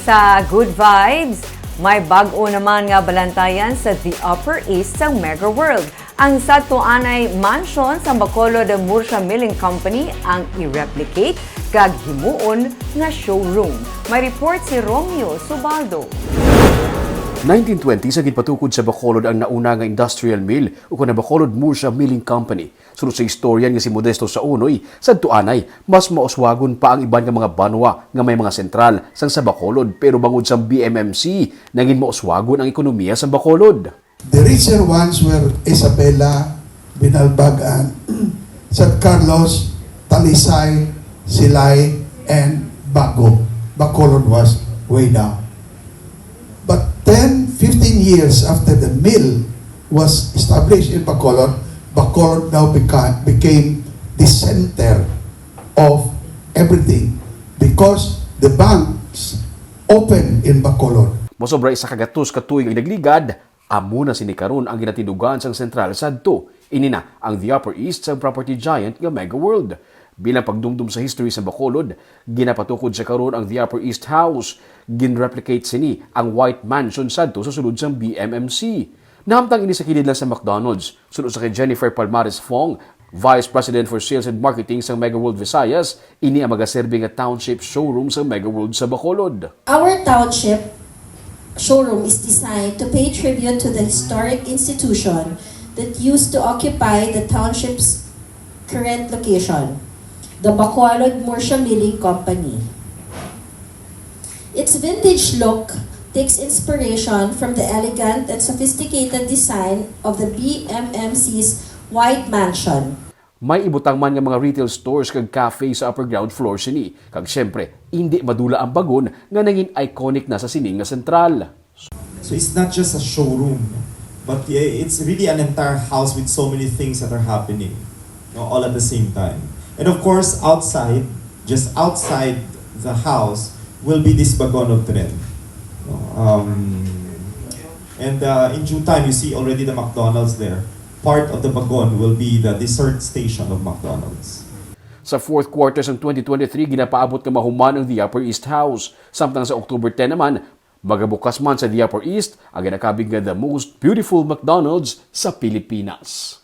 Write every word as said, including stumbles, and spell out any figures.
Sa Good Vibes, may bag-o naman nga balantayan sa The Upper East sang Mega World. Ang sadto anay mansion sang Bacolod Murcia Milling Company ang i-replicate kag himuon nga showroom. May report si Romeo Subaldo. Nineteen twenty sa ginpatukod sa Bacolod ang nauna nga industrial mill, o kon ang Bacolod Murcia Milling Company. Suno sa historian nga si Modesto Saunoy, sadto anay, mas mauswagon pa ang iban nga mga banwa nga may mga sentral sang sa Bacolod, pero bangod sang B M M C, nangin mauswagon ang ekonomiya sang Bacolod. The richer ones were Isabela, Binalbagan, San Carlos, Talisay, Silay, and Bago. Bacolod was way down. But ten, fifteen years after the mill was established in Bacolod, Bacolod now beca- became the center of everything because the banks opened in Bacolod. Mosobra isa ka gatos ka tuig ang nagligad, amo na sini karon ang ginatindugan sang sentral sadto. Ini na ang The Upper East sang property giant nga Mega World. Bilang pagdumdom sa history sa Bacolod, ginapatukod sa karon ang The Upper East House. Ginreplicate sini ang White Mansion sadto sa sulod sang B M M C. Nahamtang ini sa kilid lang sa McDonald's. Suno sa kay Jennifer Palmares Fong, Vice President for Sales and Marketing sang Mega World Visayas, ini ang magaserbi nga township showroom sang Mega World sa Bacolod. Our township showroom is designed to pay tribute to the historic institution that used to occupy the township's current location, the Bacolod Murcia Milling Company. Its vintage look takes inspiration from the elegant and sophisticated design of the B M M C's White Mansion. May ibutang man nga mga retail stores kag cafe sa upper ground floor sini. Kag siyempre, indi madula ang bagon nga nangin iconic na sa sini nga sentral. So it's not just a showroom, but i- it's really an entire house with so many things that are happening, no, all at the same time. And of course, outside, just outside the house, will be this Bagon of Tren. No? Um, and uh, in due time, you see already the McDonald's there. Part of the Bagon will be the dessert station of McDonald's. Sa fourth quarter sang twenty twenty-three, ginapaabot nga mahuman ang The Upper East House. Samtang sa October ten naman, magabukas man sa The Upper East ang ginakabig nga The Most Beautiful McDonald's sa Pilipinas.